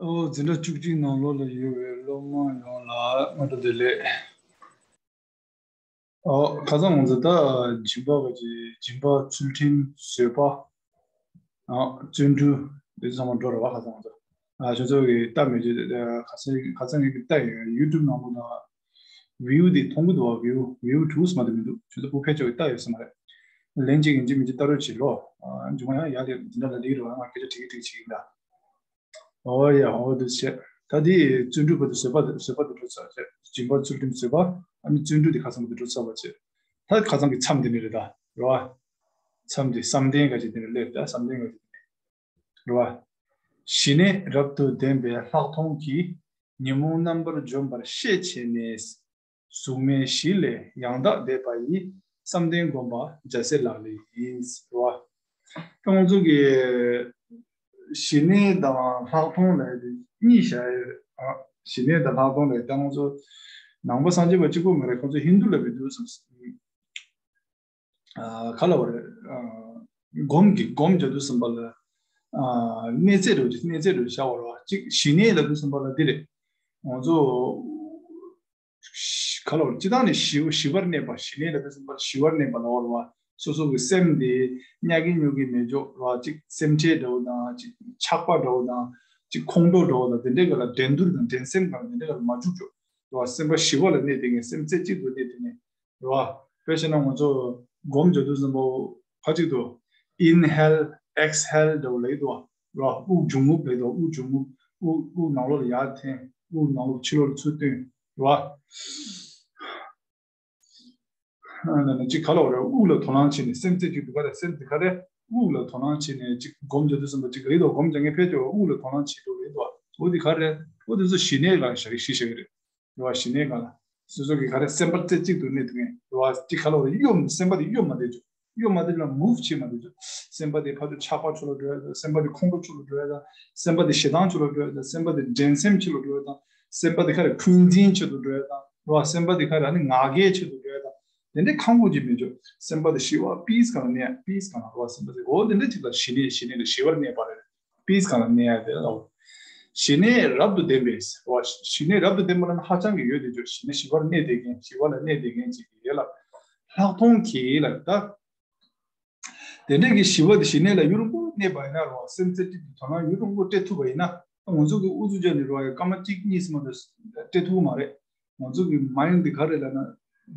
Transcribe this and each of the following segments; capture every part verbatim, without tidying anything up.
ཨོ། འཛིན་གྲྭ་བཅུ་གཅིག་ནང་ལོགས་ལ་ཡོད་པའི་སློབ་མ་ཡོངས་ལ་སྔ་དྲོ་བདེ་ལེགས། ཨོ། ཁ་སང་ང་ཚོ་ད་སྦྱིན་པ་ག་ཅིག་སྦྱིན་པ་ཚུལ་ཁྲིམས་བཟོད་པ། ཨོ། བརྩོན་འགྲུས་འདི་ཚང་མ་འགྲོ་རེད་བ། ཁ་སང་ང་ཚོ། ཨ། ཁྱོད་ཚོ་གི་ལྟ་མེད་ཀྱི། ཁ་སང་ཁ་སང་གི་ལྟ་ཡོད། ཡུ་ཊུབ་ནང་ལོགས་ལ་བིའུ་དེ་མཐོང་གི་འདུག་བ། བིའུ་བིའུ་དྲུག་མ་གཏོགས་མི་འདུག་ཁྱོད་ཚོ་བུ་ཕལ་ཆེ་བ་ལྟ་ཡོད་ས་མ་རེད། ལན་གཅིག་ཡིན་གཅིག་མིན་གཅིག་ལྟ་རོགས་བྱེད་ལོ། ཨ། མཇུག་མ་ཡང་ཡར་དེ་འདི་འདྲ་ལ་ལིག་རེད་བ། ང་སྐད་ཆ་དྲིས་ཀྱི་དྲིས་བྱེད་ཀྱི་ཡིན་ད། ཨོ་ཡ། ཨོ་དེ་བྱས། ད་དེ་བརྩོན་འགྲུས་པ་དེ་བཟོད་པ་དེ་བཟོད་པ་དེ་འགྲོ་ཚར་བྱས། སྦྱིན་པ་ཚུལ་ཁྲིམས་བཟོད་པ། ཨ་ནི་བརྩོན་འགྲུས་དེ་ཁ་སང་པ་དེ་འགྲོ་ཚར་བ་བྱས། ད་ཁ་སང་གི་མཚམས་དེ་ནི་རེད་ད། རེད་བ། མཚམས་དེ་བསམ་གཏན་ག་ཅིག་དེ་ནི་སླེབས་ད། བསམ་གཏན་ག་ཅིག་དེ་ནི། རེད་བ། ཞི་གནས་རབ་ཏུ་ལྡན་པའི་ལྷག་མཐོང་གིས། ཉོན་མོངས་རྣམ་པར་འཇོམས་པར་ཤེས་བྱས་ནས། གཟུགས་མེད་ཞི་ལས་ཡང་དག་འདས་པ་ཡི། བསམ་གཏན་བསྒོམ་པ་རྒྱལ་སྲས་ལག་ལེན་ཡིན། རེད་བ། ད་ང་ཚོ་གི་ཞི་གནས་དང་ལྷག་མཐོང་ལབ་དེ་གཉིས་བཞག་ཡོད། ཨ། ཞི་གནས་དང་ལྷག་མཐོང་ལབ་ད་ང་ཚོ་ནང་པ་སངས་རྒྱས་པ་གཅིག་པོ་མ་རེད། ཁོང་ཚོ་ཧིན་དུ་ལ་བི་དུ་སམ། ཨ། ག་ལབ་རེད། ཨ། སྒོམ་གྱི་སྒོམ་བྱ་དུས་ཙམ་པ་ལ། ཨ། གནས་ཚད་རེད། གནས་ཚད་རེད་བཞག་པ་རེད་བ། གཅིག་ཞི་གནས་ལབ་དུས་ཙམ་པ་ལ་འདི་རེད། ང་ཚོ་ག་ལབ་རེད། སྤྱིར་བཏང་ནས་ཞི་ཞི་བར་གནས་པ། ཞི་གནས་ལབ་དུས་ཙམ་པ་ལ་ཞི་བར་གནས་པ་ལབ་པ་རེད་བ། སོ་སོ་གི་སེམས་དེ་ཉག་གི་ཉོག་གི་མེད་ཅོག་རེད་བ། གཅིག་སེམས་ཁྲལ་འདྲ་བོ་དང་། གཅིག་ཆགས་པ་འདྲ་བོ་དང་། གཅིག་ཁོང་ཁྲོ་འདྲ་བོ་དང་། དེ་འདྲའི་སྒང་ལ་འགྲན་བསྡུར་དང་འགྲན་སེམས་དང་དེ་འདྲའི་སྒང་ལ་མ་འཇུག་ཅོག་རེད་བ། སེམས་པ་ཞི་བ་ལ་གནས་བསྡད་མཁན། སེམས་རྩེ་གཅིག་ཏུ་གནས་བསྡད་མཁན་རེད་བ། དཔེ་བཤད་ན་ང་ཚོ་སྒོམ་བྱེད་དུས་ཙམ་པ་ཕ་གཅིག་ཏུ་inhale exhale འདྲ་བོ་ལབ་ཀྱི་འདུག་བ། རེད་བ། དབུགས་འབྱུང་རྔུབ་ལབ་ཀྱི་འདུག་དབུགས་འབྱུང་རྔུབ། དབུགས་དབུགས་ནང་ལོགས་ལ་ཡར་འཐེན། དབུགས་ནང་ལོགས་ཕྱི་ལོགས་ལ་ཚུར་བཏོན། རེད་བ། ཨ་ནི་གཅིག་ག་ལབ་རེད། དབུགས་ལ་དོ་སྣང་བྱས་ནས། སེམས་རྩེ་གཅིག་ཏུ་ག་རེ། སེམས་དེ་ག་རེ། དབུགས་ལ་དོ་སྣང་བྱས་ནས་གཅིག་སྒོམ་བྱེད་དུས་ཙམ་པ་གཅིག་རེད་དོ། སྒོམ་བྱེད་མཁན་ཕལ་ཆེ་བ་དབུགས་ལ་དོ་སྣང་བྱེད་འགྲོ་རེད་དོ། འོ་དེ་ག་རེ། འོ་དེ་ཚོ་ཞི་གནས་ལ་བཞག་གི་ཞི་བཞག་གི་རེད། རེད་བ། ཞི་གནས་སྒང་ལ་སོ་སོ་གི་ག་རེ། སེམས་པ་རྩེ་གཅིག་ཏུ་གནས་ཐུབ་མཁན་རེད་བ། གཅིག་ག་ལབ་རེད། གཡོ། སེམས་པ་དེ་གཡོ་མ་བསྡད་ཅོག་གཡོ་མ་བསྡད་ཅོག་ལ་move བྱེད་མ་བསྡད་ཅོག་སེམས་པ་དེ་ཕར་ཚུར་ཆགས་པ་ཕྱོགས་ལ་འགྲོ་ཡ་དང་། སེམས་པ་དེ་ཁོང་ཁྲོ་ཕྱོགས་ལ་འགྲོ་ཡ་དང་། སེམས་པ་དེ་ཞེ་སྡང་ཕྱོགས་ལ་འགྲོ་ཡ་དང་། སེམས་པ་དེ་འགྲན་སེམས་ཕྱོགས་ལ་འགྲོ་ཡ་དང་། སེམས་པ་དེ་ག་རེ། འཁོན་འཛིན་ཆེད་དུ་འགྲོ་ཡ་དང་། རེད་བ། སེམས་པ་དེ་ག་རེ། ཨ་ནི་ང་རྒྱལ་ཆེད་དུ་འགྲོ་ཡ་དང་། དེ་འདྲའི་ཁག་པོ་ཅིག་མེད་ཅོག་སེམས་པ་དེ་ཞི་བ་peace སྒང་ལ་གནས་ཡ། peace སྒང་ལ། རེད་བ། སེམས་པ་དེ། འོ་དེ་འདྲ་ཅིག་ལ་ཞི་གནས། ཞི་གནས་ལ་ཞི་བར་གནས་པ་རེད། peace སྒང་ལ་གནས་ཡ་དེ་ལ། ཞི་གནས་རབ་ཏུ་ལྡན་པའི། རེད་བ། ཞི་གནས་རབ་ཏུ་ལྡན་པ་ལ་ནི་ཧ་ཅང་གི་ཡོད་བསྡད་ཅོག་ཞི་གནས་ཞི་བར་གནས་བསྡད་མཁན། ཞི་བ་ལ་གནས་བསྡད་མཁན་ཅིག་ཡོད་ལ། ལྷག་མཐོང་གིས་ལ་ད། དེ་འདྲས་ཀྱི་ཞི་བ་དེ་ཞི་གནས་ལ་ཡུན་རིང་པོ་གནས་པ་ཡིན་ན་རོ། སེམས་རྩེ་གཅིག་ཏུ་དོ་སྣང་ཡུན་རིང་པོ་སྤྲད་ཐུབ་པ་ཡིན་ན། ང་ཚོ་གི་ཨུ་ཚུགས་བརྒྱབ་ནས་རོ་ཡ་སྐར་མ་གཅིག་གཉིས་ཙམ་མ་གཏོགས་སྤྲད་ཐུབ་ཀྱི་མ་རེད། ང་ཚོ་གི་mind དེ་ག་རེ་ལབ་ན།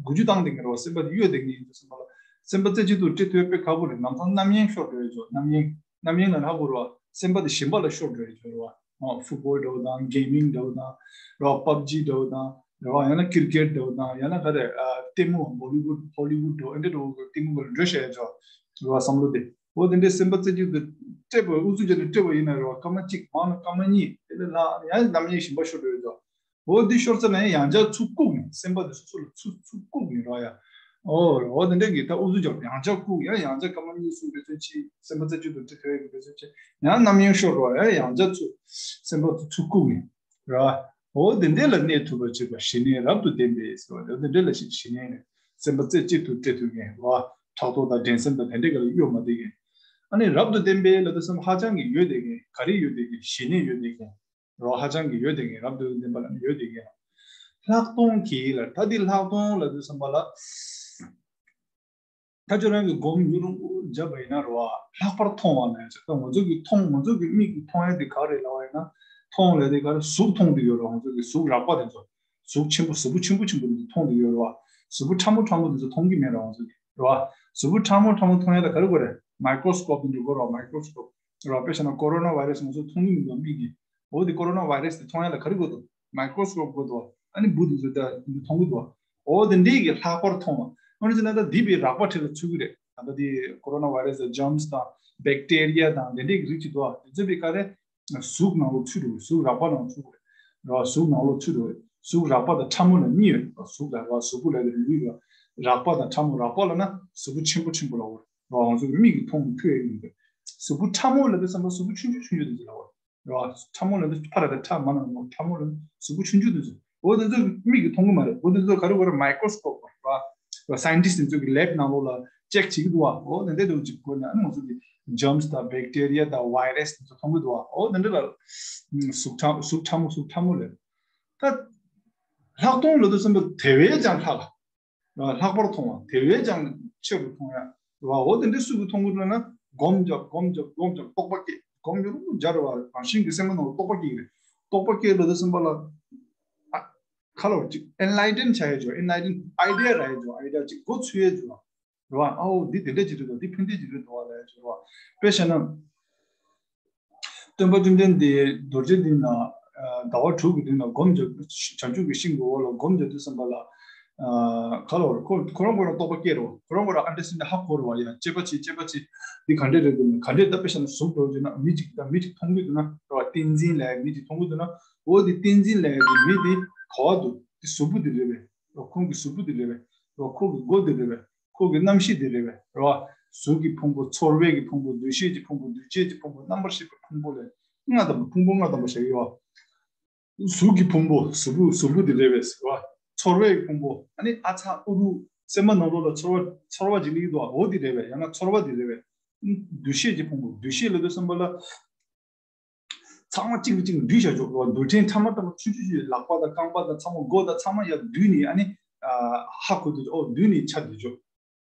འགུལ་སྐྱོད་བཏང་བསྡད་མཁན་རོ། སེམས་པ་དེ་གཡོ་བསྡད་མཁན་ཡིན་དུས་ཙམ་པ་ལ། སེམས་པ་རྩེ་གཅིག་ཏུ་སྤྲད་ཐུབ་པ་དཔེ་ཁག་པོ་རེད། ལམ་སང་རྣམ་གཡེང་ཤོར་འགྲོ་ཡ་ཅོག་རྣམ་གཡེང་། རྣམ་གཡེང་ལ་ལྷག་པོ་རོ། སེམས་པ་དེ་གཞན་པ་ལ་ཤོར་འགྲོ་ཡ་ཅོག་རོ། ཨ། ཕུཊ་བོལ་འདྲ་བོ་དང་། གེམ་མིང་འདྲ་བོ་དང་། རོ། པབ་ཇི་འདྲ་བོ་དང་། རེད་བ། ཡང་ན་ཀིར་ཀེཊ་འདྲ་བོ་དང་། ཡང་ན་ག་རེ། ཨ། ལྟད་མོ་བོ་ལི་ཝུཌ་ཧོ་ལི་ཝུཌ་འདྲ་བོ། ཨེ་འདྲ་འདྲ་བོ་གི་ལྟད་མོ་ག་ལ་འགྲོ་བཤད་ཡ་ཅོག་རེད་བ། བསམ་བློ་དེ། འོ་དེ་འདྲའི་སེམས་པ་རྩེ་གཅིག་ཏུ་སྤྲད་པ། ཨུ་ཚུགས་བརྒྱབ་ནས་སྤྲད་པ་ཡིན་ན་རེད་བ། སྐར་མ་གཅིག་མང་ན་སྐར་མ་གཉིས། དེ་ལས་ལྷག་ཡང་རྣམ་གཡེང་གཞན་པ་ཤོར་འགྲོ་ཡ་ཅོག་འོ་འདི་ཤོར་ཚར་ན་ཡང་ཡང་བསྐྱར་ཚུར་བཀུག་ནས། སེམས་པ་དེ་སོ་སོ་ལ་ཚུར་ཚུར་བཀུག་ནས་རོ་ཡ། འོ་འོ་དེ་འདྲ་གི་ད་ཨུ་ཚུགས་རྒྱབ་ཡང་བསྐྱར་བཀུག་ཡང་ཡང་བསྐྱར་སྐར་མ་གཉིས་གསུམ་འགྲོ་ཚུན་ཆད་སེམས་པ་རྩེ་གཅིག་ཏུ་སྤྲད་ཐུབ་ཡ་གི་འགྲོ་ཚུན་ཆད་ཡང་རྣམ་གཡེང་ཤོར་རོ་ཡ། ཡང་བསྐྱར་ཚུར་སེམས་པ་དེ་ཚུར་བཀུག་ནས་རོ། འོ་དེ་འདྲ་ལ་གནས་ཐུབ་པ་བྱེད་པ་ཞི་གནས་རབ་ཏུ་ལྡན་པས་ཟེར་བ་དེ། དེ་འདྲ་ལ་ཞི་གནས་ནས་སེམས་པ་རྩེ་གཅིག་ཏུ་སྤྲད་ཐུབ་མཁན་རོ། ཕྲག་དོག་དང་འགྲན་སེམས་དང་དེ་འདྲ་ག་ལ་གཡོ་མ་བསྡད་མཁན། ཨ་ནི་རབ་ཏུ་ལྡན་པས་ལབ་དུས་ཙམ་ཧ་ཅང་གི་ཡོད་བསྡད་མཁན། ག་རེ་ཡོད་བསྡད་མཁན། ཞི་གནས་ཡོད་བསྡད་མཁན། རོ། ཧ་ཅང་གི་ཡོད་བསྡད་མཁན། རབ་ཏུ་ལྡན་པ་ལ་ནི་ཡོད་བསྡད་མཁན། ལྷག་མཐོང་གིས་ལ། ད་འདི་ལྷག་མཐོང་ལབ་དུས་ཙམ་པ་ལ། ད་ཁྱོད་རང་གིས་སྒོམ་ཡུན་རིང་པོ་བརྒྱབ་པ་ཡིན་ན་རོ། ལྷག་པར་མཐོང་བ་ལ་ཡང་ཅིག་ད་ང་ཚོ་གི་མཐོང་། ང་ཚོ་གི་མིག་གིས་མཐོང་ཡ་དེ་ག་རེ་ལབ་པ་ཡིན་ན། མཐོང་ལབ་དེ་ག་རེ། གཟུགས་མཐོང་གི་ཡོད་རོ། ང་ཚོ་གི་གཟུགས་རགས་པ་དེ་ཚོ། གཟུགས་ཆེན་པོ། གཟུགས་པོ་ཆེན་པོ་ཆེན་པོ་དེ་ཚོ་མཐོང་གི་ཡོད་རོ། གཟུགས་པོ་ཕྲ་མོ་ཕྲ་མོ་དེ་ཚོ་མཐོང་གི་མེད་རོ། ང་ཚོ་གི་རོ། གཟུགས་པོ་ཕྲ་མོ་ཕྲ་མོ་མཐོང་ཡ་ལ་ག་རེ་དགོས་རེད། མའི་ཀྲོ་སི་ཀོབ་དེ་འདྲ་དགོས་རོ། མའི་ཀྲོ་སི་ཀོབ་རོ། དཔེ་བཞག་ན་ཀོ་རོ་ན་བྷའི་རེ་སི་ང་ཚོ་མཐོང་གི་མི་འདུག་མིག་གིས། འོ་དེ་ཀོ་རོ་ན་བྷའི་རེ་སི་དེ་མཐོང་ཡ་ལ་ག་རེ་དགོས་འདུག་མའི་ཀྲོ་སི་ཀོབ་དགོས་འདུག་ཨ་ནི་འབུ་དེ་ཚོ་ད་མཐོང་གི་འདུག་འོ་དེ་འདྲའི་གི་ལྷག་པར་མཐོང་བ། འོ་ན་ཅི་ན་ད་འདི་བའི་རགས་པ་ཁྲོད་ལ་ཚུད་ཀྱི་རེད། ད་ལྟ་དེ་ཀོ་རོ་ན་བྷའི་རེ་སི་དང་ཇརམ་སི་དང་བེག་ཏེ་རི་ཡ་དང་དེ་འདྲའི་གི་རིགས་ཅིག་འདུག་དེ་ཚོ་བའི་ག་རེ། གཟུགས་ནང་ལོགས་ཚུད་འགྲོ་གི། གཟུགས་རགས་པ་ནང་ཚུད་འགྲོ་གི་རེད། གཟུགས་ནང་ལོགས་ཚུད་འགྲོ་གི་རེད། གཟུགས་རགས་པ་དང་ཕྲ་མོ་ལ་གཉིས་ཡོད། གཟུགས་ལ་རེད་བ། གཟུགས་པོ་ལ་ལུས་ལ། རགས་པ་དང་ཕྲ་མོ། རགས་པ་ལ་ན་གཟུགས་པོ་ཆེན་པོ་ཆེན་པོ་ལ་འོ་རེད། ང་ཚོ་གི་མིག་གིས་མཐོང་མི་ཐུབ་ཡ་ཡིན་གི། གཟུགས་པོ་ཕྲ་མོ་ལ་དེ་བསམ་པ་གཟུགས་པོ་ཆུང་ཆུང་ཆུང་ཆུང་དེ་ཚོ་ལ་འོ་རེད། རེད་བ། ཕྲ་མོ་ལ་འདི་ཕ་ར་དང་ཕྲ་མ་ན་མོ། ཕྲ་མོ་ལ་གཟུགས་པོ་ཆུང་ཆུང་དེ་ཚོ། འོ་དེ་ཚོ་མིག་གིས་མཐོང་གི་མ་རེད། འོ་དེ་ཚོ་ག་རེ་དགོས་རེད། མའི་ཀྲོ་སི་ཀོབ་དགོས་རེད་བ། ད་scientist་དེ་ཚོ་གི་lab་ནང་ལོགས་ལ་check་བྱེད་ཀྱི་འདུག་བ། འོ་དེ་འདྲ་འདུག་ཅིག་གོ་ནས་ཨ་ནི་ང་ཚོ་གི་germs་དང་bacteria་དང་virus་དེ་ཚོ་མཐོང་གི་འདུག་བ། འོ་དེ་འདྲ་ལ་ཟུག་ཕྲ་ཟུག་ཕྲ་མོ་ཟུག་ཕྲ་མོ་ལས། ད་ལྷག་མཐོང་ལ་དུ་བསམ་པ་དེ་བས་ཀྱང་ལྷག་ལ། ལྷག་པར་མཐོང་བ་དེ་བས་ཀྱང་ཆེ་རུ་མཐོང་ཡ། ར་འོ་དེ་འདྲའི་སུ་གིས་མཐོང་གི་འདུག་ན་སྒོམ་རྒྱབ་སྒོམ་རྒྱབ་སྒོམ་རྒྱབ་རྟོགས་པ་སྐྱེ། སྒོམ་རྒྱབ་རུ་སྦྱར་བ་རང་བཞིན་གྱི་སེམས་པ་ནང་རྟོགས་པ་སྐྱེ་གི་རེད། རྟོགས་པ་སྐྱེ་ལ་དུ་སེམས་པ་ལ་ཨ་ཁ་ལོ་ཅིག་enlighten་བྱ་ཡ་ཅོ། enlighten་idea་ར་ཡ་ཅོ། idea་ཅིག་མགོ་ཚོས་ཡ་ཅོ། ར་ཨའོ་འདི་དེ་འདྲ་ཅིག་རེད་དོ། འདི་ཕན་བདེ་ཅིག་རེད་དོ་བ་ལ་ཡ་ཅོ། ར་དཔེ་བཤད་ན། སྟོན་པ་བཅོམ་ལྡན་འདས་རྡོ་རྗེ་གདན་ན་ཟླ་བ་དྲུག་གི་སྟེང་ན་སྒོམ་རྒྱབ། བྱང་ཆུབ་ཀྱི་ཤིང་གི་འོག་ལ་སྒོམ་རྒྱབ་དུས་ཙམ་པ་ལ་ག་ལ་བར་ཁོ་ཁོ་རང་ཁོ་རང་རྟོགས་པ་སྐྱེ་རོ། ཁོ་རང་ཁོ་རང་understand་ཧ་གོ་རོ་བ། ཡ་དཔྱད་པ་བྱེད་དཔྱད་པ་བྱེད། འདི་ག་འདྲས་རེད་འདུག་ན་ག་འདྲས་ད་དཔེ་བཞག་ན་གཟུགས་འགྲོ་བྱས་ན་མི་གཅིག་དང་མི་གཅིག་མཐོང་གི་འདུག་ན་རོ། བསྟན་འཛིན་ལབ་མི་གཅིག་མཐོང་གི་འདུག་ན་འོ་དེ་བསྟན་འཛིན་ལབ་ཀྱི་མི་དེ་ག་བ་འདུག་དེ་གཟུགས་པོ་དེ་རེད་པས་རོ། ཁོང་གི་གཟུགས་པོ་དེ་རེད་པས་རོ། ཁོང་གི་མགོ་དེ་རེད་པས། ཁོ་གི་རྣམ་ཤེས་དེ་རེད་པས་རེད་བ། གཟུགས་ཀྱི་ཕུང་པོ། ཚོར་བའི་གི་ཕུང་པོ། འདུ་ཤེས་ཀྱི་ཕུང་པོ། འདུ་བྱེད་ཀྱི་ཕུང་པོ། རྣམ་པར་ཤེས་པའི་ཕུང་པོ་ལས་ལྔ་དང་པོ། ཕུང་པོ་ལྔ་དང་པོ་བཤད་ཀྱི་ཡོད་བ། གཟུགས་ཀྱི་ཕུང་པོ། གཟུགས་པོ་གཟུགས་པོ་དེ་རེད་པས་རེད་བ། ཚོར་བའི་གི་ཕུང་པོ། ཨ་ནི་ཨ་ཚ་ཨུ་རུ་སེམས་པ་ནང་ལོགས་ལ་ཚོར་བ་ཚོར་བ་ཅིག་སླེབས་ཀྱི་འདུག་བ། འོ་དེ་རེད་པས། ཡང་ན་ཚོར་བ་དེ་རེད་པས། འདུ་ཤེས་ཀྱི་ཕུང་པོ། འདུ་ཤེས་ལ་དུས་ཙམ་པ་ལ། ཚང་མ་གཅིག་གིས་གཅིག་འདུས་བྱ་ཆོག་རོ། འདུ་ཕྲན་ཕྲ་མ་ཕྲ་མ་ཆུང་ཆུང་ཆུང་ལག་པ་དང་རྐང་པ་དང་ཚང་མ་མགོ་དང་ཚང་མ་ཡར་འདུས་ནས་ཨ་ནི་ཧ་གོ་དུས་ཨོ་འདུས་ནས་ཆ་འདུས་ཆོག་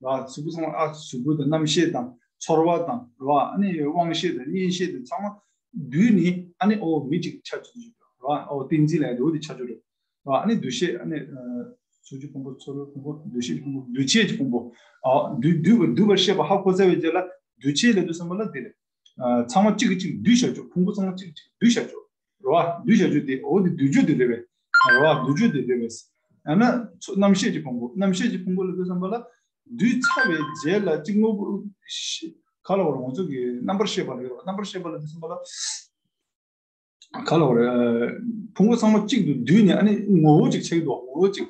ར། གཟུགས་པོ་ཚང་མ་ཨ་གཟུགས་པོ་དང་རྣམ་ཤེས་དང་ཚོར་བ་དང་ར་ཨ་ནི་དབང་ཤེས་དང་གཉེན་ཤེས་དང་ཚང་མ་འདུས་ནས་ཨ་ནི་ཨོ་མི་གཅིག་ཆ་འདུས་ཆོག་ར། ཨོ་བསྟན་འཛིན་ལ་འོ་དེ་ཆ་འདུས་ཆོག་ར། ཨ་ནི་འདུ་ཤེས་ཨ་ནི་གཟུགས་ཀྱི་ཕུང་པོ། ཚོར་བའི་ཕུང་པོ། འདུ་ཤེས་ཀྱི་ཕུང་པོ། འདུ་བྱེད་ཀྱི་ཕུང་པོ། ཨ་འདུས་འདུས་པ་འདུས་པར་ཤེས་པ་ཧ་གོ་ཚར་བའི་རྗེས་ལ་འདུ་བྱེད་ལ་དུས་ཙམ་པ་ལ་དེ་རེད། ཚང་མ་གཅིག་གིས་གཅིག་འདུས་བྱ་ཆོག་ཕུང་པོ་ཚང་མ་གཅིག་གིས་གཅིག་འདུས་བྱ་ཆོག་རེད་བ། འདུས་བྱ་ཆོག་དེ་འོ་དེ་འདུས་བྱ་དེ་རེད་པས། རེད་བ། འདུས་བྱ་དེ་རེད་པས། ཡང་ན་ཚོ་རྣམ་ཤེས་ཀྱི་ཕུང་པོ། རྣམ་ཤེས་ཀྱི་ཕུང་པོ་ལ་དུས་ཙམ་པ་ལ་འདུས་ཚར་བའི་རྗེས་ལ་གཅིག་དངོས་པོ་ཤི་ག་ལ་བར་ང་ཚོ་གི་རྣམ་པར་ཤེས་པ་ལ་རེད་བ། རྣམ་པར་ཤེས་པ་ལ་དུས་ཙམ་པ་ལ་ག་ལ་བར་ཕུང་པོ་ཚང་མ་གཅིག་ཏུ་འདུས་ནས་ཨ་ནི་ངོ་བོ་གཅིག་ཆགས་འདུག་ངོ་བོ་གཅིག་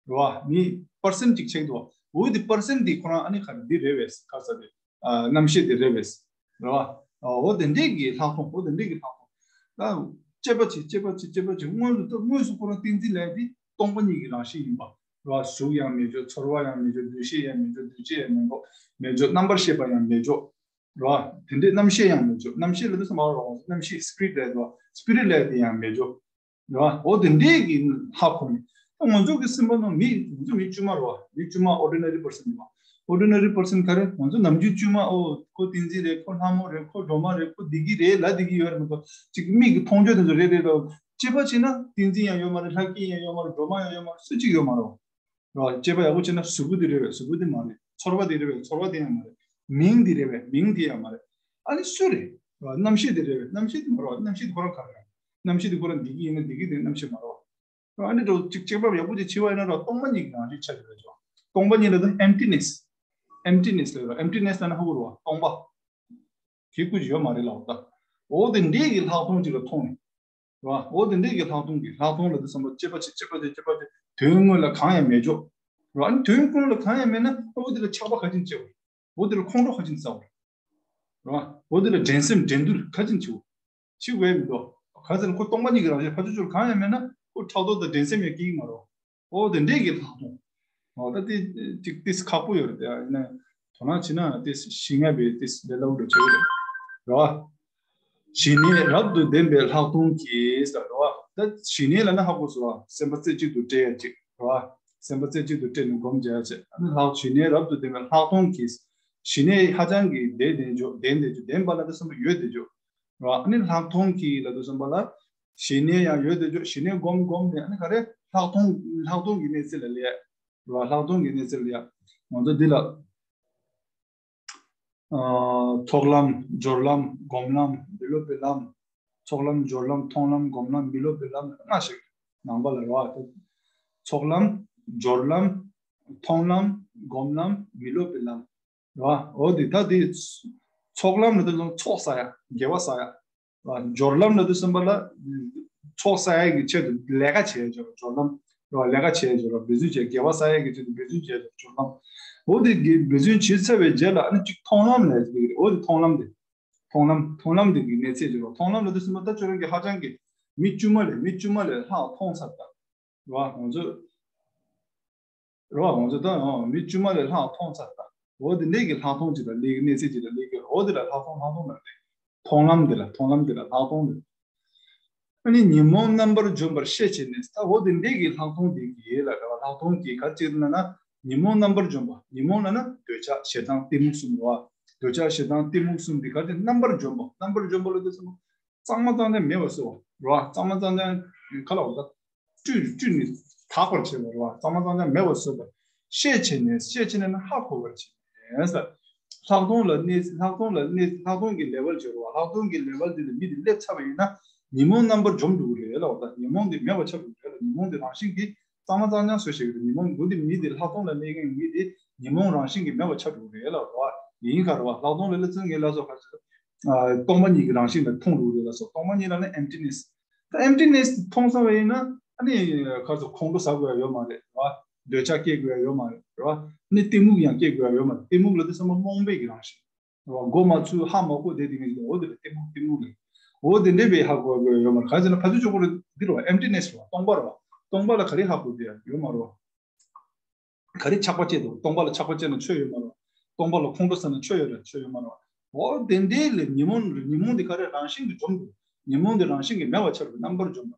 རེད་བ། མི་percent་གཅིག་ཆགས་འདུག་འོ་དེ་percent་དེ་ཁོ་རང་ཨ་ནི་ག་རེ་འདི་རེད་པས། ག་ས་དེ་རྣམ་ཤེས་དེ་རེད་པས། རེད་བ། འོ་དེ་འདྲས་ཀྱི་ལྷག་མཐོང་། འོ་དེ་འདྲས་ཀྱི་ལྷག་མཐོང་། ད་དཔྱད་པ་བྱེད་དཔྱད་པ་བྱེད་དཔྱད་པ་བྱེད། དངོས་སུ་ད་དངོས་སུ་ཁོ་རང་བསྟན་འཛིན་ལས་དེ་སྟོང་པ་ཉིད་ཀྱི་རང་བཞིན་ཡིན་པ་རེད་བ། གཟུགས་ཡང་མེད་ཆོག་ཚོར་བ་ཡང་མེད་ཆོག་འདུ་ཤེས་ཡང་མེད་ཆོག་འདུ་བྱེད་ཡང་མེད་ཆོག་མེད་ཆོག་རྣམ་པར་ཤེས་པ་ཡང་མེད་ཆོག་རེད་བ། དེ་འདྲའི་རྣམ་ཤེས་ཡང་མེད་ཆོག་རྣམ་ཤེས་ལ་དུས་ཙམ་པ་རོ། རྣམ་ཤེས་spirit་ལས་དོ། spirit་ལས་དེ་ཡང་མེད་ཆོག་རེད་བ། འོ་དེ་འདྲའི་གི་ཧ་གོ་ནས་ད་ང་ཚོ་གི་སེམས་པ་ནང་མི་ང་ཚོ་མི་དཀྱུས་མ་རེད་བ། མི་དཀྱུས་མ་ordinary person་རེད་བ། ordinary person་ག་རེ། ང་ཚོ་ནམ་རྒྱུན་དཀྱུས་མ་ཨོ་ཁོ་བསྟན་འཛིན་རེད། ཁོ་ལྷ་མོ་རེད། ཁོ་སྒྲོལ་མ་རེད། ཁོ་འདི་གི་རེད་ལ་འདི་གི་ཡོད་རེད་མ་གཏོགས་ཅིག་མིག་གི་མཐོང་ཆོས་དེ་ཚོ་རེད་རེད་རེད། དཔྱད་པ་བྱས་ན་བསྟན་འཛིན་ཡང་ཡོད་མ་རེད། ལྷ་སྐལ་ཡང་ཡོད་མ་རེད། སྒྲོལ་མ་ཡང་ཡོད་མ་རེད། སུ་གཅིག་ཡོད་མ་རེད་བ། རེད་བ། དཔྱད་པ་ཡག་པོ་བྱས་ན་གཟུགས་པོ་དེ་རེད་པས། གཟུགས་པོ་དེ་མ་རེད། ཚོར་བ་དེ་རེད་པས། ཚོར་བ་དེ་ཡང་མ་རེད། མིང་དེ་རེད་པས། མིང་དེ་ཡང་མ་རེད། ཨ་ནི་སུ་རེད། རེད་བ། རྣམ་ཤེས་དེ་རེད་པས། རྣམ་ཤེས་དེ་མ་རེད་བ། རྣམ་ཤེས་དེ་ཁོ་རང་ག་རེ་རེད། རྣམ་ཤེས་དེ་ཁོ་རང་འདི་གི་ཡིན་ན་འདི་གི་དེ་རྣམ་ཤེས་མ་རེད་བ། རེད་བ། ཨ་ནི་འགྲོ་གཅིག་དཔྱད་པ་ཡག་པོ་ཅིག་བྱས་པ་ཡིན་ན་རེད་བ། སྟོང་པ་ཉིད་ཀྱི་རང་བཞིན་ཆགས་ཀྱི་རེད་བ། སྟོང་པ་ཉིད་ལ་དེ་emptiness། emptiness་ལ་རེད་བ། emptiness་ལ་ན་ཧ་གོ་རེད་བ། སྟོང་པ། གི་ཀུ་ཅི་ཡོད་མ་རེད་ལབ་ད། འོ་དེ་འདྲའི་གི་ལྷག་མཐོང་ཅིག་ལ་མཐོང་ནས། རེད་བ། འོ་དེ་འདྲའི་གི་ལྷག་མཐོང་གི་ལྷག་མཐོང་ལ་དུས་ཙམ་པ་དཔྱད་པ་བྱེད་དཔྱད་པ་བྱེད་དཔྱད་པ་བྱེད། དོན་དངོས་ལ་གང་ཡང་མེད་འཇོག་རེད་བ། ཨ་ནི་དོན་དངོས་ལ་གང་ཡང་མེད་ན་འོ་དེ་ལ་ཆགས་པ་ག་ཅིན་སྐྱེ་བ། འོ་དེ་ལ་ཁོང་ཁྲོ་ག་ཅིན་ཟ་བ། རེད་བ། འོ་དེ་ལ་འགྲན་སེམས་འགྲན་བསྡུར་ག་ཅིན་བྱེད་བ། བྱེད་དགོས་མི་འདུག་ག་ཟེར་ན་ཁོ་སྟོང་པ་ཉིད་ཀྱི་རང་བཞིན་ཕར་ཕྱོགས་ཕྱོགས་ལ་གང་ཡང་མེད་ན་ཁོ་ཕྲག་དོག་དང་འགྲན་སེམས་ཡང་སྐྱེ་གི་མ་རེད། འོ་དེ་འདྲས་ཀྱི་ལྷག་མཐོང་། འོ་ད་དེ་ཅིག་ཏིས་ཁག་པོ་ཡོད་རེད། དེ་ཡིན་ན་དོ་སྣང་བྱེད་ན་ཏིས་ཤེས་ངེས་པའི་ཏིས་ལས་སླ་པོ་འགྲོ་ཆོག་གི་རེད། རེད་བ། ཞི་གནས་རབ་ཏུ་ལྡན་པའི་ལྷག་མཐོང་གིས་ཟེར། རེད་བ། ད་ཞི་གནས་ལབ་ན་ཧ་གོ་སོང་བ། སེམས་པ་རྩེ་གཅིག་ཏུ་སྤྲད་ཡ་ཅིག་རེད་བ། སེམས་པ་རྩེ་གཅིག་ཏུ་སྤྲད་ནས་སྒོམ་རྒྱག་ཡ་ཅིག་ཨ་ནི་ལྷག་ཞི་གནས་རབ་ཏུ་ལྡན་པའི་ལྷག་མཐོང་གིས། ཞི་གནས་ཧ་ཅང་གི་ལྡན་བསྡད་འཇོག་ལྡན་བསྡད་འཇོག་ལྡན་པ་ལ་ད་བསམ་པ་ཡོད་བསྡད་འཇོག་རེད་བ། ཨ་ནི་ལྷག་མཐོང་གིས་ལབ་དུས་ཙམ་པ་ལ། ཞི་གནས་ཡང་ཡོད་དེ་ཆོག་ཞི་གནས་སྒོམ་སྒོམ་ནས་ཨ་ནི་ག་རེ་ལྷག་མཐོང་ལྷག་མཐོང་གི་གནས་ཚུལ་ལ་སླེབས་ཡ། རེད་བ། ལྷག་མཐོང་གི་གནས་ཚུལ་ལ་ཡ། ང་ཚོ་འདི་ལ། ཨ་ཚོགས་ལམ། སྦྱོར་ལམ། སྒོམ་ལམ། མི་སློབ་པའི་ལམ། ཚོགས་ལམ། སྦྱོར་ལམ། མཐོང་ལམ། སྒོམ་ལམ། མི་སློབ་པའི་ལམ་ལྔ་ཞིག་ནང་པ་ལ་རེད་བ། ཚོགས་ལམ། སྦྱོར་ལམ། མཐོང་ལམ། སྒོམ་ལམ། མི་སློབ་པའི་ལམ། རེད་བ། འོ་དེ་ད་དེ་ཚོགས་ལམ་ལ་དེ་ཚོགས་བསགས་ཡ། དགེ་བ་བསགས་ཡ། རེད་བ། སྦྱོར་ལམ་ལ་དེ་སེམས་པ་ལ་ཚོགས་བསགས་ཡ་གི་ཆེད་དུ་ལས་ཀ་བྱས་སྦྱོར་སྦྱོར་ལམ། རེད་བ། ལས་ཀ་བྱས་སྦྱོར་ལམ་འབད་བརྩོན་བྱས། དགེ་བ་བསགས་ཡ་གི་ཆེད་དུ་འབད་བརྩོན་བྱས་སྦྱོར་ལམ། འོ་དེ་གི་འབད་བརྩོན་བྱས་ཚར་བའི་རྗེས་ལ་ཨ་ནི་གཅིག་མཐོང་ལམ་ལ་ཡ་གི་རེད། འོ་དེ་མཐོང་ལམ་དེ། མཐོང་ལམ་མཐོང་ལམ་དེ་གི་གནས་ཚད་ཀྱི་རོ། མཐོང་ལམ་ལ་དེ་སེམས་པ་ད་ཁྱོད་རང་གི་ཧ་ཅང་གི་མི་དཀྱུས་མ་ལས་མི་དཀྱུས་མ་ལས་ལྷག་མཐོང་ཚར་ད། རེད་བ། ང་ཚོ། རེད་བ། ང་ཚོ་ད་ཨ་མི་དཀྱུས་མ་ལས་ལྷག་མཐོང་ཚར་ད། འོ་དེ་འདྲས་ཀྱི་ལྷག་མཐོང་ཅིག་ལ་སླེབས་ཀྱི། གནས་ཚད་ཅིག་ལ་སླེབས་ཀྱི། འོ་དེ་ལ་ལྷག་མཐོང་ལྷག་མཐོང་ལ་སླེབས། མཐོང་ལམ་དེ་ལ། མཐོང་ལམ་དེ་ལ་ལྷག་མཐོང་དེ། ཨ་ནི་ཉོན་མོངས་རྣམ་པར་འཇོམས་པར་ཤས་ཆེ་ནས། ད་འོ་དེ་འདྲས་ཀྱི་ལྷག་མཐོང་དེ་གི་ལ་རེད་བ། ལྷག་མཐོང་གི་ག་ཅིག་ལ་ན། ཉོན་མོངས་རྣམ་པར་འཇོམས་པ། ཉོན་མོངས་ལ་ན་འདོད་ཆགས་ཞེ་སྡང་གཏི་མུག་གསུམ་རེད་བ། འདོད་ཆགས་ཞེ་སྡང་གཏི་མུག་གསུམ་དེ་ག་ཅིག་རྣམ་པར་འཇོམས་པ། རྣམ་པར་འཇོམས་པ་ལ་དེ་ཚོ་གཙང་མ་གཙང་རྐྱང་མེད་པ་བཟོ་བ་རེད་བ། གཙང་མ་གཙང་རྐྱང་ག་ལ་བ་ད། བཀྲུས་བཀྲུས་ནས་དག་པར་བྱེད་པ་རེད་བ། གཙང་མ་གཙང་རྐྱང་མེད་པར་བཟོ་བ། ཤས་ཆེ་ནས། ཤས་ཆེ་ནས་ན་ཧ་གོ་བར་བྱེད་ནས། ལྷག་མཐོང་ལ་གནས། ལྷག་མཐོང་ལ་གནས། ལྷག་མཐོང་གི་ལེ་ཝལ་བྱེད་རེད་བ། ལྷག་མཐོང་གི་ལེ་ཝལ་དེ་ལ་མི་དེ་སླེབས་ཚར་བ་ཡིན་ན། ཉོན་མོངས་རྣམ་པར་འཇོམས་འགྲོ་གི་རེད་ལབ་པ་དང་། ཉོན་མོངས་དེ་མེད་པ་ཆགས་འགྲོ་གི་རེད་ལ། ཉོན་མོངས་དེ་རང་བཞིན་གྱིས་གཙང་མ་གཙང་རྐྱང་བཟོས་བཞག་གི་རེད། ཉོན་མོངས་འདུག་དེ་མི་དེ། ལྷག་མཐོང་ལ་གནས་མཁན་མི་དེ་ཉོན་མོངས་རང་བཞིན་གྱིས་མེད་པ་ཆགས་འགྲོ་གི་རེད་ལབ་པ་ཡིན་ག་རེད་བ། ལྷག་མཐོང་ལ་སླེབས་ཚར་ངས་ལབ་སོང་ག་རེ་ཟེར། ཨ། སྟོང་པ་ཉིད་ཀྱི་རང་བཞིན་ལ་མཐོང་འགྲོ་གི་རེད་ལབ་སོང་། སྟོང་པ་ཉིད་ལ་ནི་emptiness། ད་emptiness་མཐོང་ཚར་བ་ཡིན་ན། ཨ་ནི་ག་རེ་ཟེར། ཁོང་ཁྲོ་ཟ་དགོས་ཡ་ཡོད་མ་རེད་བ། འདོད་ཆགས་སྐྱེ་དགོས་ཡ་ཡོད་མ་རེད་བ། ཨ་ནི་གཏི་མུག་ཡང་སྐྱེ་དགོས་ཡ་ཡོད་མ་རེད། གཏི་མུག་ལ་དེ་ཚང་མ་རྨོངས་པའི་གི་རང་བཞིན་རེད་བ། མགོ་མ་ཚོས་ཧ་མ་གོ་བསྡད་དེ་ངས་འོ་དེ་ལ་གཏི་མུག་གཏི་མུག་ལབ། འོ་དེ་འདྲས་པའི་ཧ་གོ་དགོས་ཡ་ཡོད་མ་རེད། ག་རེ་ཟེར་ན་ཕར་ཚུར་ཕྱོགས་ཀུན་ལ་འདི་རེད་བ། emptiness་རེད་བ། སྟོང་པ་རེད་བ། སྟོང་པ་ལ་ག་རེ་ཧ་གོ་བསྡད་ཡ་ཡོད་མ་རེད་བ། ག་རེ་ཆགས་པ་སྐྱེས་འདུག་སྟོང་པ་ལ་ཆགས་པ་སྐྱེས་ན་ཆོས་ཡོད་མ་རེད། སྟོང་པ་ལ་ཁོང་ཁྲོ་ཟ་ན་ཆོས་ཡོད་རེད། ཆོས་ཡོད་མ་རེད། འོ་དེ་འདྲའི་ལས་ཉོན་མོངས་རེད། ཉོན་མོངས་དེ་ག་རེ་རང་བཞིན་གྱིས་འཇོམས་འདུག་ཉོན་མོངས་དེ་རང་བཞིན་གྱིས་མེད་པ་ཆགས་འདུག་རྣམ་པར་འཇོམས་པ།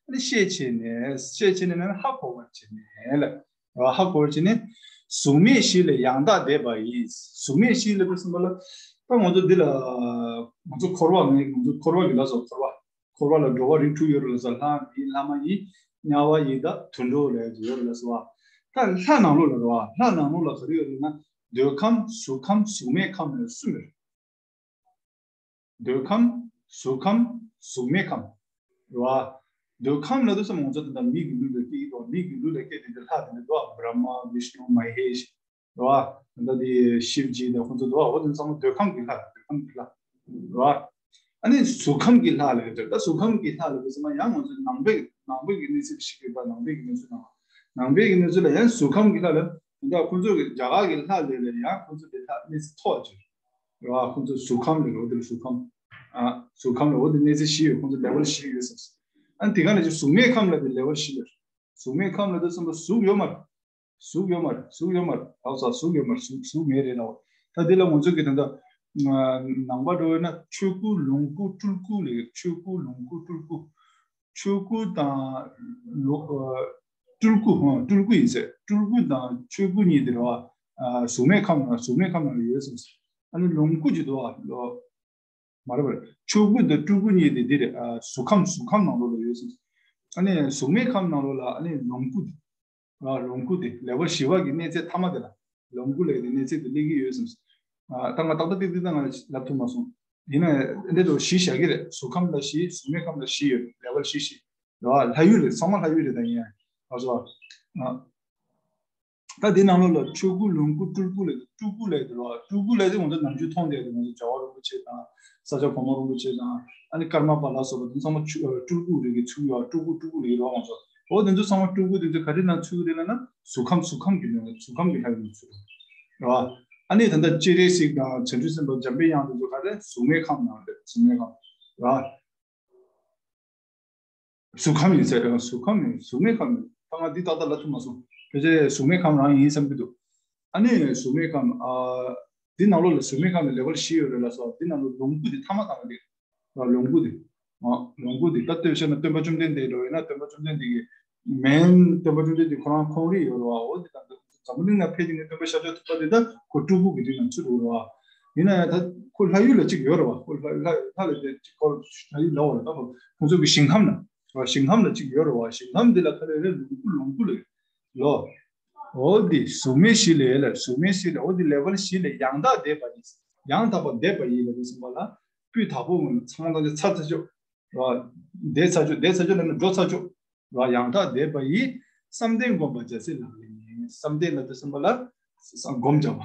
ཨ་ནི་ཤས་ཆེ་ནས། ཤས་ཆེ་ནས་ན་ཧ་གོ་བར་བྱེད་ནས་ལ། ཧ་གོ་བར་བྱེད་ནས། གཟུགས་མེད་བཞི་ལས་ཡང་དག་འདས་པ་ཡིས། གཟུགས་མེད་བཞི་ལ་དེ་གསུངས་པ་ལ། ད་ང་ཚོ་འདི་ལ་ང་ཚོ་འཁོར་བ་ངས་ང་ཚོ་འཁོར་བ་གི་ལ་སོགས་འཁོར་བ། འཁོར་བ་ལ་འགྲོ་བ་རིགས་དྲུག་ཡོད་རེད་ལ་སོགས། ལྷ་མིན་ལྷ་མ་ཡིན། དམྱལ་བ་ཡི་དྭགས་དུད་འགྲོ་ལ་ཡོད་རེད་ལ་སོགས། ད་ལྷ་ནང་ལོགས་ལ་རེད་བ། ལྷ་ནང་ལོགས་ལ་ག་རེ་ཡོད་རེད་ན། འདོད་ཁམས། གཟུགས་ཁམས། གཟུགས་མེད་ཁམས་ལ་གསུམ་ཡོད་རེད། འདོད་ཁམས། གཟུགས་ཁམས། གཟུགས་མེད་ཁམས། རེད་བ། འདོད་ཁམས་ལ་དེ་ཚོ་ང་ཚོ་ད་ལྟ་མིའི་སྒྱུ་ལུས་ལ་སྐྱེ་གི་འདུག་མིའི་སྒྱུ་ལུས་ལ་སྐྱེ་དེ་འདྲ་ལྷ་དེ་འདྲ་འདུག་བྷྲ་མ། བིཤ་ནུ། མ་ཧེཤ། རེད་བ། ད་ལྟ་དེ་ཤིབ་ཇི་དང་ཁོང་ཚོ་འདུག་འོ་དེ་ཚང་མ་འདོད་ཁམས་ཀྱི་ལྷ། འདོད་ཁམས་ཀྱི་ལྷ། རེད་བ། ཨ་ནི་གཟུགས་ཁམས་ཀྱི་ལྷ་ལ་ཡོད་རེད། ད་གཟུགས་ཁམས་ཀྱི་ལྷ་ལ་དེ་ཚང་མ་ཡང་ང་ཚོ་ནང་པའི་ནང་པའི་གི་གནས་ཚུལ་ཞིག་ཡོད་པ། ནང་པའི་གི་གནས་ཚུལ་ནང་ནང་པའི་གི་གནས་ཚུལ་ལ་ཡང་གཟུགས་ཁམས་ཀྱི་ལྷ་ལ། ད་ཁོང་ཚོ་གི་རྒྱ་གར་གྱི་ལྷ་ལས་ལ་ཡང་ཁོང་ཚོ་དེ་ལྷ་གནས་ཚུལ་མཐོ་བ་ཅིག་རེད་བ། ཁོང་ཚོ་གཟུགས་ཁམས་ལ་འོ་དེ་ལ་གཟུགས་ཁམས། ཨ། གཟུགས་ཁམས་ལ་འོ་དེ་གནས་ཚུལ་བཞི་ཡོད། ཁོང་ཚོ་ལེ་ཝལ་བཞི་ཡོད་ཟེར། ཨ་ནི་དེ་ག་ནས་ཀྱི་གཟུགས་མེད་ཁམས་ལ་དེ་ལེ་ཝལ་བཞི་ཡོད། གཟུགས་མེད་ཁམས་ལ་དེ་ཚང་མ་གཟུགས་ཡོད་མ་རེད། གཟུགས་ཡོད་མ་རེད། གཟུགས་ཡོད་མ་རེད། ཨོ་ཙ་གཟུགས་ཡོད་མ་རེད། གཟུགས་གཟུགས་མེད་རེད་ལབ། ད་དེ་ལ་ང་ཚོ་གི་ད་ལྟ་ནང་པ་འགྲོ་བས་ན་ཆོས་སྐུ་ལོངས་སྐུ་སྤྲུལ་སྐུ་ལབ། ཆོས་སྐུ་ལོངས་སྐུ་སྤྲུལ་སྐུ། ཆོས་སྐུ་དང་ལོ། ཨ། སྤྲུལ་སྐུ། ཨ། སྤྲུལ་སྐུ་ཡིན་ཟེར། སྤྲུལ་སྐུ་དང་ཆོས་སྐུ་གཉིས་དེ་རེད་བ། ཨ། གཟུགས་མེད་ཁམས་ན། གཟུགས་མེད་ཁམས་ན་ཡོད་ཟེར། ཨ་ནི་ལོངས་སྐུ་ཅིག་འདུག་བ། ལོ། མ་རེད་པ། ཆོས་སྐུ་དང་སྤྲུལ་སྐུ་གཉིས་དེ་འདི་རེད། ཨ། གཟུགས་ཁམས། གཟུགས་ཁམས་ནང་ལོགས་ལ་ཡོད་ཟེར། ཨ་ནི་གཟུགས་མེད་ཁམས་ནང་ལོགས་ལ་ཨ་ནི་ལོངས་སྐུ་དེ། ཨ། ལོངས་སྐུ་དེ་ལེ་ཝལ་བཞི་པ་གི་གནས་ཚད་མཐའ་མ་དེ་ལ། ལོངས་སྐུ་ལབ་ཡ་དེ་གནས་ཚད་དེ་སླེབས་ཀྱི་ཡོད་ཟེར། ཨ། ད་ང་ཏག་ཏག་ཏིག་ཏིག་ད་ང་ལབ་ཐུབ་མ་སོང་། ཡིན་ན་འདི་ཚོ་བཞི་བཞག་གི་རེད། གཟུགས་ཁམས་ལ་བཞི། གཟུགས་མེད་ཁམས་ལ་བཞི་ཡོད། ལེ་ཝལ་བཞི་བཞི་རེད་བ། ལྷ་ཡུལ་རེད། ཚང་མ་ལྷ་ཡུལ་རེད། ད་ཡིན་ཡང་ང་ཚོ། ཨ། ད་འདི་ནང་ལོགས་ལ་ཆོས་སྐུ་ལོངས་སྐུ་སྤྲུལ་སྐུ་ལབ། སྤྲུལ་སྐུ་ལབ་དེ་རེད་བ། སྤྲུལ་སྐུ་ལབ་དེ་ང་ཚོ་ནམ་རྒྱུན་མཐོང་བསྡད་དེ། ང་ཚོ་རྒྱལ་བ་རིན་པོ་ཆེ་དང་། ས་སྐྱ་གོང་མ་རིན་པོ་ཆེ་དང་། ཨ་ནི་ཀརྨ་པ་ལ་སོགས་པ་དེ་ཚང་མ་ཆོས། ཨ། སྤྲུལ་སྐུ་རིགས་ཀྱི་ཚུལ་ཡོད། སྤྲུལ་སྐུ་སྤྲུལ་སྐུ་ལབ་ཀྱི་རེད་བ། ང་ཚོ་འོ་དེ་ཚོ་ཚང་མ་སྤྲུལ་སྐུ་དེ་ཚོ་ག་རེ་ནང་ཚུད་ཀྱི་རེད་ལབ་ན། གཟུགས་ཁམས། གཟུགས་ཁམས་ཀྱི་ནང་། གཟུགས་ཁམས་ཀྱི་ལྷ་ཡུལ་ནང་ཚུད་རེད་བ། ཨ་ནི་ད་ལྟ་སྤྱན་རས་གཟིགས་དང་བྱང་ཆུབ་སེམས་དཔའ་འཇམ་པའི་དབྱངས་དེ་ཚོ་ག་རེ། གཟུགས་མེད་ཁམས་ནང་རེད། གཟུགས་མེད་ཁམས་རེད་བ། གཟུགས་ཁམས་ཡིན་ཟེར། གཟུགས་ཁམས་ཡིན། གཟུགས་མེད་ཁམས་ཡིན། ད་ང་འདི་ཏག་ཏག་ལབ་ཐུབ་མ་སོང་། ཕལ་ཆེར་གཟུགས་མེད་ཁམས་རང་ཡིན་བསམ་གྱི་འདུག་ཨ་ནི་གཟུགས་མེད་ཁམས། ཨ། འདི་ནང་ལོགས་ལ་གཟུགས་མེད་ཁམས་ལ་ལེ་ཝལ་བཞི་ཡོད་རེད་ལབ་སོང་། འདི་ནང་ལོགས་ལོངས་སྐུ་དེ་མཐའ་མ་དང་རེད། ལོངས་སྐུ་དེ། ཨ། ལོངས་སྐུ་དེ་ད་ལྟོས་བྱས་ན་སྟོན་པ་བཅོམ་ལྡན་འདས་འགྲོ་བས་ན། སྟོན་པ་བཅོམ་ལྡན་འདས་ཀྱི་མེན། སྟོན་པ་བཅོམ་ལྡན་འདས་ཁོ་རང་ཁོང་རིག་ཡོད་རེད་བ། འོ་དེ་དང་འཛམ་བུ་གླིང་ལ་ཕེབས་ཀྱི་ནས་སྟོན་པ་ཤཱཀྱ་ཐུབ་པ་དེ་ད་ཁོ་སྤྲུལ་སྐུ་གི་རིགས་ནང་ཚུད་འགྲོ་རེད་བ། ཡིན་ན་ཡང་ད་ཁོ་ལྷ་ཡུལ་ལ་གཅིག་ཡོད་རེད་བ། ཁོ་ལྷ་ལྷ་ལྷ་ལ་དེ་གཅིག་ཁོ་ལྷ་ཡུལ་ལ་འོ་རེད། ད་ཁོ་ཁོང་ཚོ་གི་ཞིང་ཁམས་ན། ཞིང་ཁམས་ལ་གཅིག་ཡོད་རེད་བ། ཞིང་ཁམས་འདི་ལ་ཁ་ལས་རེ་ལོངས་སྐུ་ལོངས་སྐུ་ལ་ལོ། འོ་འདི་གཟུགས་མེད་བཞི་ལས་ལ། གཟུགས་མེད་བཞི་ལས། འོ་འདི་ལེ་ཝལ་བཞི་ལས་ཡང་དག་འདས་པ་ཡིས། ཡང་དག་པར་འདས་པ་ཡིས་ལ་དེ་གསུངས་པ་ལ། སྤུས་དག་པོ་ངོས་ཚང་མ་ཚར་ཚར་ཆོག་འདས་ཚར་ཆོག་འདས་ཚར་ཆོག་ལབ་ན་འགྲོ་ཚར་ཆོག་ར། ཡང་དག་འདས་པ་ཡིས། བསམ་གཏན་བསྒོམ་པ་རྒྱལ་སྲས་ལག་ལེན་ཡིན། བསམ་གཏན་ལ་དེ་གསུངས་པ་ལ། བསམ་སྒོམ་བྱ་བ།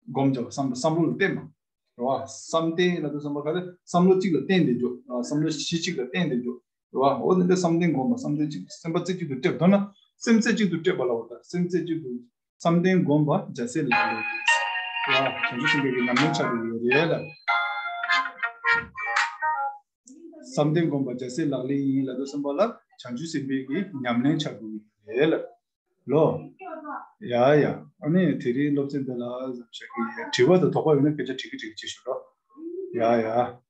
སྒོམ་བྱ་བ། བསམ་བསམ་བློ་ལ་བརྟེན་པ། རེད་བ། བསམ་གཏན་ལ་དེ་གསུངས་པ་ག་རེ། བསམ་བློ་གཅིག་ལ་བརྟེན་ཏེ་འཇོག་ར། བསམ་བློ་གཞི་གཅིག་ལ་བརྟེན་ཏེ་འཇོག་རེད་བ། འོ་དེ་འདྲ་བསམ་གཏན་སྒོམ་པ། བསམ་གཏན་གཅིག་སེམས་པ་རྩེ་གཅིག་ཏུ་སྤྲད། མདོར་ན་སེམས་རྩེ་གཅིག་ཏུ་སྤྲད་པ་ལ་འོ་ད་སེམས་རྩེ་གཅིག་ཏུ། བསམ་གཏན་སྒོམ་པ་རྒྱལ་སྲས་ལག་ལེན་ཡིན། རེད་བ། བྱང་ཆུབ་སེམས་དཔའི་གི་ཉམས་ལེན་ཆགས་འགྲོ་གི་ཡོད་རེད་ལ། བསམ་གཏན་སྒོམ་པ་རྒྱལ་སྲས་ལག་ལེན་ཡིན་ལབ་དུས་ཙམ་པ་ལ་བྱང་ཆུབ་སེམས་དཔའི་གི་ཉམས་ལེན་ཆགས་འགྲོ་གི་ཡོད་རེད་ལ། ལོ། ཡ་ཡ། ཨ་ནི་དེ་རིང་སློབ་ཚན་འདི་ལ་ཙམ་བྱ་གི་ཡིན། དྲི་བ་དང་དོགས་པ་ཡོད་ན་སྐད་ཆ་དྲི་གི་དྲི་གི་བྱེད་ཞུ་རོགས། ཡ་ཡ།